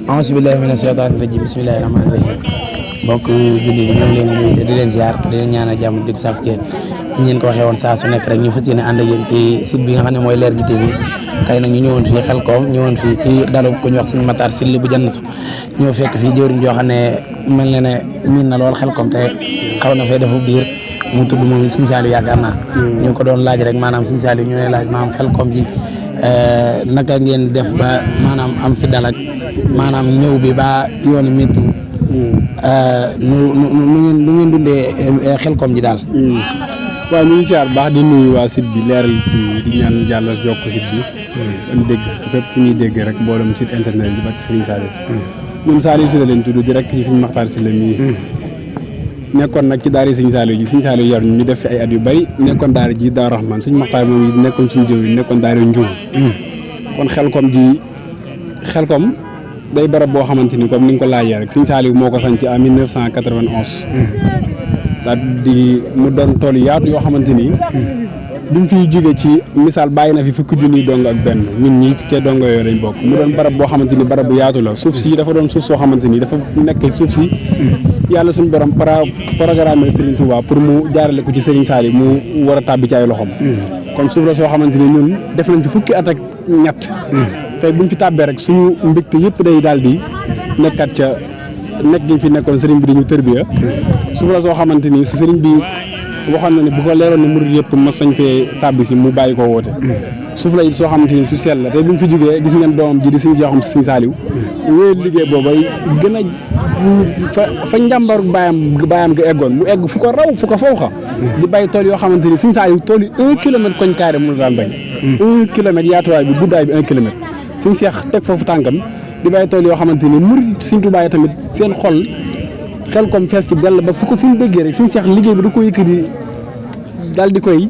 auzu billaahi mina shaytaani rajiim bismillaahi rahmaani rahiim mbokk jullit yi ñoo ngi leen di nuyu te di leen ziar di leen ñaanal jàmm di ko sàkku ci ñu leen ko waxee woon saa su nekk rek ñu fas yéene ànd ak yéen ci site bi nga xam ne mooy Leer gi TV tey nag ñu ñëwoon fii Xelkom ñëwoon fii ci dalu ku ñu wax Sëñ Matar Sylla bu Jannatu ñoo fekk fii jëwriñ joo xam ne mel na ne miin na lool Xelkom te xaw na fee defu biir mu tudd moom Sëñ Saliou yaakaar naa ñu ko doon laaj rek maanaam Sëñ Saliou ñu ne laaj maanaam Xelkom ji naka ngeen def ba maanaam am fi dalak maanaam ñëw bi ba yoonu métti nu ngeen dundee Xelkom ji daal. waaw ñu ngi siyaar baax di nuyu waa site bi Leer gi TV di ñaan Yàlla yokk site bi. ñu dégg fépp fu ñuy dégg rek mboolem site internet bi barke Serigne Saliou. ñun Saliou Sylla lañ tudd di rek ci Sëñ Matar Sylla mii. nekkoon nag ci daara Sëñ Saliou ji Sëñ Saliou yor ñu def fi ay at yu bari nekkoon daara ji Daaru Rahman Sëñ Matar moom it nekkoon suñu jëw yi nekkoon daara Ndiour. kon Xelkom day barab boo xamante ni comme ni nga ko laajee rek Sëñ Saliou moo ko sanc en 1991. daal di mu doon tool yaatu yoo xamante ni. bi mu fiy jóge ci misaal bàyyi na fi fukki junniy dongo ak benn ñun ñii ci dongo yooyu lañ bokk mu doon barab boo xamante ni barab bu yaatu la suuf si dafa doon suuf soo xamante ni dafa nekk suuf si yàlla suñu borom programme Serigne Touba pour mu jaarale ko ci Serigne Saliou mu war a tàbbi ci ay loxoom. kon suuf la soo xamante ni ñun def nañ ci fukki at ak ñett. tey buñ fi tàbbee rek suñu mbégte yëpp day daal di nekkaat ca nekk gi fi nekkoon Serigne bi dañu tërbiya suuf la soo xamante ni si Serigne bi. waxoon na ne bu ko leeroon ne murid yëpp mos nañ fee tàbbi si mu bàyyi koo woote suuf la it soo xamante ni su sell la te bi mu fi jógee gis ngeen doomam ji di Sëñ Seexum Sëñ Saliou wéyal liggéey boobay gën a fa njàmbaru baayam ga eggoon mu egg fu ko raw fu ko fawxa di bàyyi tool yoo xamante ni Sëñ Saliou tool yi 1 kilomètre koñ carré mu la daan bay 1 kilomètre yaatuwaay bi guddaay bi 1 kilomètre Sëñ Seex teg foofu tànkam di bàyyi tool yoo xamante ni murid Sëñ Tuubaa yi tamit seen xol Xelkom fees ci dell ba fu ko fi mu déggee rek Sëñ Seex liggéey bi da ko yëkkati daal di koy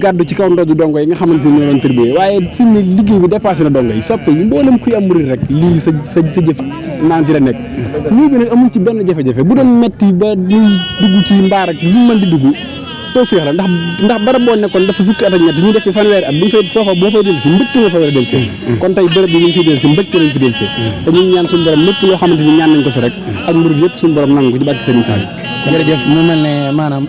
gàddu ci kaw ndoddu dongo yi nga xamante ni ñoo doon tërbiyee waaye fi mu ne liggéey bi dépassé na dongo yi soppe yi mboolem kuy am murid rek lii sa jëf naan ci la nekk lii bi nag amul ci benn jafe-jafe bu doon metti ba ñuy dugg ci mbaar ak lu mu mën di dugg tawfeex la ndax barab boo nekkoon dafa fukki at ak ñett ñu def fi fanweeri at bu ñu fay foofa boo fay dellu si mbëgte nga fa war a dellu si kon tey bërëb bi ñu fiy dellu si mbëgte lañ fi dellu si te ñu ngi ñaan suñu borom lépp loo xamante ni ñaan nañ ko fi rek ak murid yëpp suñu borom nangu ko ci barke Serigne Saliou. jërëjëf mu mel ne maanaam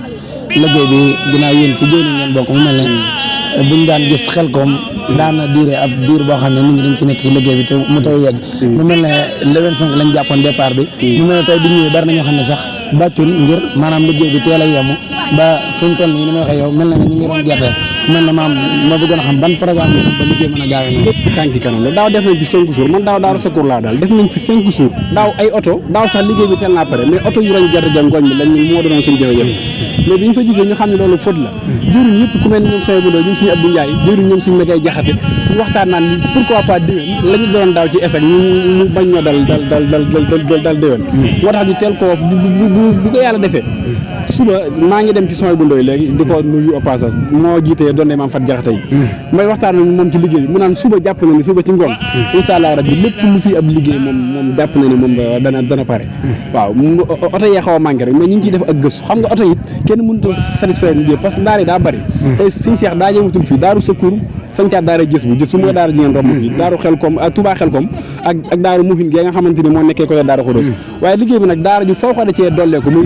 liggéey bi ginnaaw yéen ci jëwriñ ngeen bokk mu mel ne buñ daan gis Xelkom daana diire ab diir boo xam ne nit ñi dañ ci nekk ci liggéey bi te mu taw yegg mu mel ne le 25 lañ jàppoon départ bi mu mel ne tey bi ñëwee bari na ñoo xam ne sax bàccul ngir maanaam liggéey bi teel a yemu ba fu mu toll nii ni ma waxee yow mel na ne ñu ngi doon gerte mel na maam ma bëggoon a xam ban programme bi ba liggéey mën a gaawee noonu tànki kanam la daaw def nañ fi 5 jours man daaw daaru secours laa daal def nañ fi 5 jours daaw ay oto daaw sax liggéey bi teel naa pare mais oto yu roñ gerte ja ngooñ bi lañ moo doon suñu jafe-jafe mais bi ñu fa jógee ñu xam ne loolu faute la jëruñ ñëpp ku mel ni ñoom soy bu ñoom suñu Abdou Ndiaye jëruñ ñoom suñu Mégaye Jaxate ñu waxtaan naan ni pourquoi pas déwén la ñu doon daaw ci ESSEC ñu bañ ñoo dal déwén moo tax ñu teel ko bu ko yàlla defee suba maa ngi dem ci soy bu ndoy léegi di ko nuyu au passage moo jiitee doon ne maam Fat Jaxate yi may waxtaan nañ moom ci liggéey bi mu naan suba jàpp na ni suba ci ngoon incha allah rabbi lépp lu fi ab liggéey moom jàpp na ni moom dana pare waaw oto yee xaw a manqué rek mais ñu ngi ciy def ak gëstu xam nga oto it kenn mënut a satisfaire liggéey parce que daara yi daa bëri tey Sëñ Seex daa yëmatul fii daaru secours sañcaat daara jës su ma daara ji ngeen romb fii daaru Xelkom ak Touba Xelkom ak daaru Muhin gi nga xamante ni moo nekkee ko daara Xudoos waaye liggéey bi nag daara ju faw xa da cee dolleeku muy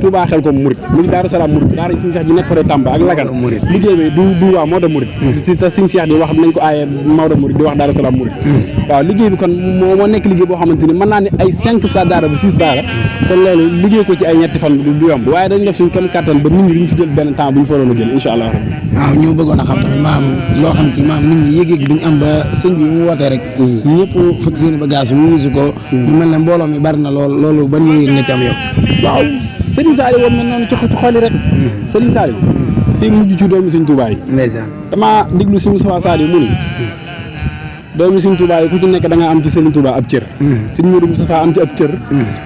Touba Xelkom murid muy daaru Salaam murid daara Sëñ Seex ji nekk ko de Tamba ak Lagan liggéey bi du waa Maodo murid si ta Sëñ Seex di wax nañ ko aaye Maodo murid di wax daaru Salaam murid waaw liggéey bi kon moo nekk liggéey boo xamante ni mën naa ne ay 5 sa daara ba 6 daara kon loolu liggéey ko ci ay ñetti fan du yomb waaye dañ def suñu kam kattan ba nit ñi duñ fi jël benn temps bu ñu fa waroon a jël incha allah waaw ñu bëggoon a xam tamit maam loo xam ci maam nit ñi yëg-yëg bi ñu am ba sëñ bi mu wootee rek ñëpp fekk seen bagage mu wisi ko mu mel ne mbooloo mi bari na loolu ban yëg nga ci am yow waaw Serigne Saliou woon mel noonu ci xol yi rek Serigne Saliou fii mujj ci doomi Sëñ Tuubaa yi ndeysaan damaa diglu Sëñ Moustapha Saliou mu ni doomi Sëñ Tuubaa yi ku ci nekk da nga am ci Serigne Touba ab cër Sëñ Modou Moustapha am ci ab cër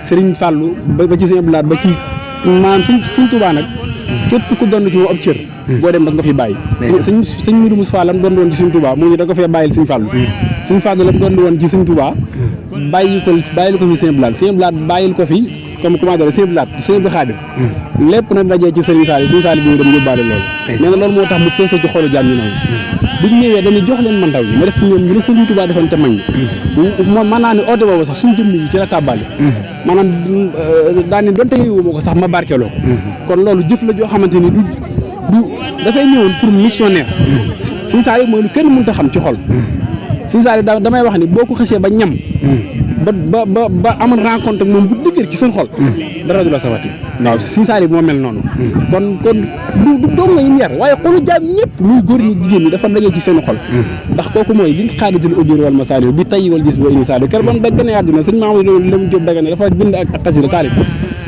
Serigne Fallou ba ci Sëñ Abdou Lahad ba ci maanaam Sëñ Tuubaa nag képp ku doon ci moom ab cër boo dem da nga ko fi bàyyi sëñ Modou Moustapha lam doon woon ci Sëñ Tuubaa mu ñu da ko fee bàyyil Sëñ Fallou Sëñ Fallou lam doon woon ci Sëñ Tuubaa bàyyil ko fi Sëñ Abdou Lahad Sëñ Abdou Lahad bàyyil ko fi comme comment dire Sëñ Abdou Lahad Sëñ Abdou Khadir lépp na dajee ci Serigne Saliou Sëñ Saliou bi mu dem yóbbaale loolu nee na loolu moo tax mu feesee ci xolu jaam ñi noonu buñ ñëwee dañuy jox leen ma ndaw ñi ma def ci ñoom ñu la Sëriñ Tuubaa defoon te mag ñi mën naa ne oote boobu sax suñu jëmm yi ci la tàbbale maanaam daane donte yooyu ko sax ma barkeeloo ko kon loolu jëf la joo xamante ni du dafay ñëwoon pour missionnaire Sëriñ Saliou mooy lu kenn mënut a xam ci xol Sëriñ Saliou damay wax ni boo ko xësee ba ñam ba amoon rencontre ak moom bu dëgër ci seen xol dara du la sawati waaw Sëriñ Saliou moo mel noonu kon du doom nga yim yar waaye xolu jaam ñëpp muy góor ñi jigéen ñi dafa dajee ci seen xol ndax kooku mooy liñ xaaditul ujur wal masaaliw bi tay wal gis boo ini Saliou kër bam dagg ne àdduna sëñ Mamadou loolu lam Jóob dagg ne dafa bind ak xasida taalib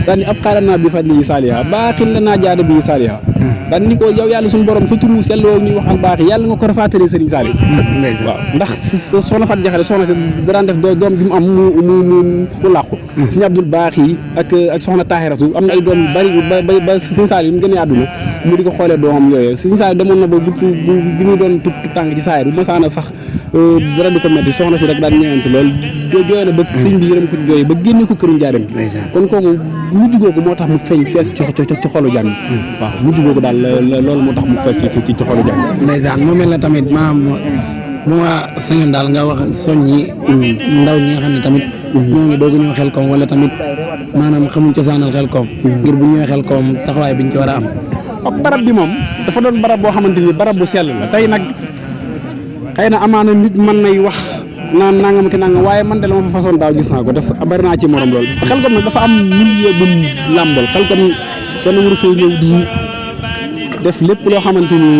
daal ni ab xaaranaa bi fadli saaliha baaxin la naa jaada bi saaliha daal ni ko yow yàlla suñu borom sa turu selloo ñuy wax al baax yàlla nga ko rafaatale Sëriñ Saliou waaw ndax soxna Fat Jaxate soxna si daraan def doom bi mu am mu làqu Sëriñ Abdul Baax yi ak soxna Taahiratu am na ay doom yu bari ba Sëriñ Saliou mu gënee àdduna mu di ko xoolee doomam yooyu Sëriñ Saliou demoon na ba bi muy doon tut tànk ci saayir bu masaana sax dara di ko metti soxna si rek daan ñëwante lool jooy na ba sëñ bi yërëm ko jooy ba génne ko këru njaareem kon kooku mujj googu moo tax mu feeñ fees ci xolu jàng waaw mujj googu daal loolu moo tax mu fees ci xolu jàng ndeysaan moo mel ne tamit maam bu ma sañoon daal nga wax soññi ndaw ñi nga xam ne tamit ñoo ngi doog a ñëw Xelkom wala tamit maanaam xamuñ cosaanal Xelkom ngir bu ñëwee Xelkom taxawaay biñ ci war a am barab bi moom dafa doon barab boo xamante ni barab bu sell la tey nag xëy na amaana nit mën nay wax naan nangam ki nangam waaye man de la ma fa façon daaw gis naa ko te bari naa ci morom loolu Xelkom nag dafa am milieu bu làmbool Xelkom kenn waru fay ñëw di def lépp loo xamante ni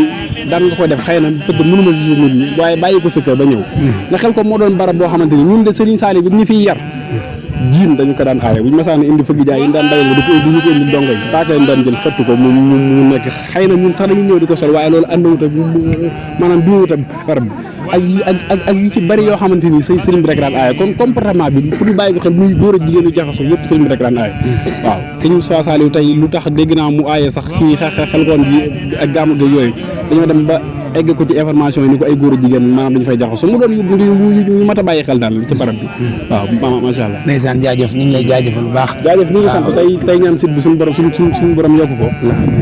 daan nga ko def xëy na peut-être mënuma gis nit ñi waaye bàyyi ko sa kër ba ñëw ndax Xelkom moo doon barab boo xamante ni ñun de Sëriñ Saliou bi ñu fiy yar jiin dañu ko daan aaye buñu masaan indi fëgg jaay yi daan bàyyi du ñu ko indi dongo yi baaka leen daan jël xëttu ko mu nekk xëy na ñun sax dañuy ñëw di ko sol waaye loolu àndawut ak maanaam duwut ak barab bi ak yu ci bari yoo xamante ni sëriñ bi rek daan aaye kon comportement bi pour ñu bàyyi ko xel muy góor ak jigéen yu jaxasoo yëpp sëriñ bi rek daan aaye waaw sëriñ Saliou tey lu tax dégg naa mu aaye sax kii Xelkom bi ak gàmmu gi yooyu dañoo dem ba egg ko ci information yi ni ko ay góor a jigéen maanaam dañu fay jaxasoo mu doon yu mat a bàyyi xel daal ci barab bi waaw macha allah ndeysaan jaajëf ñu ngi lay jaajëfal bu baax jaajëf ñu ngi sant tey ñaan site bi suñu borom yokku ko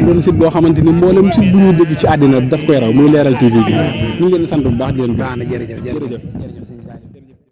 doon site boo xamante ni mboolem site bu ñuy dégg ci àddina daf koy raw muy Leral TV bi ñu ngi leen sant bu baax di leen jërëjëf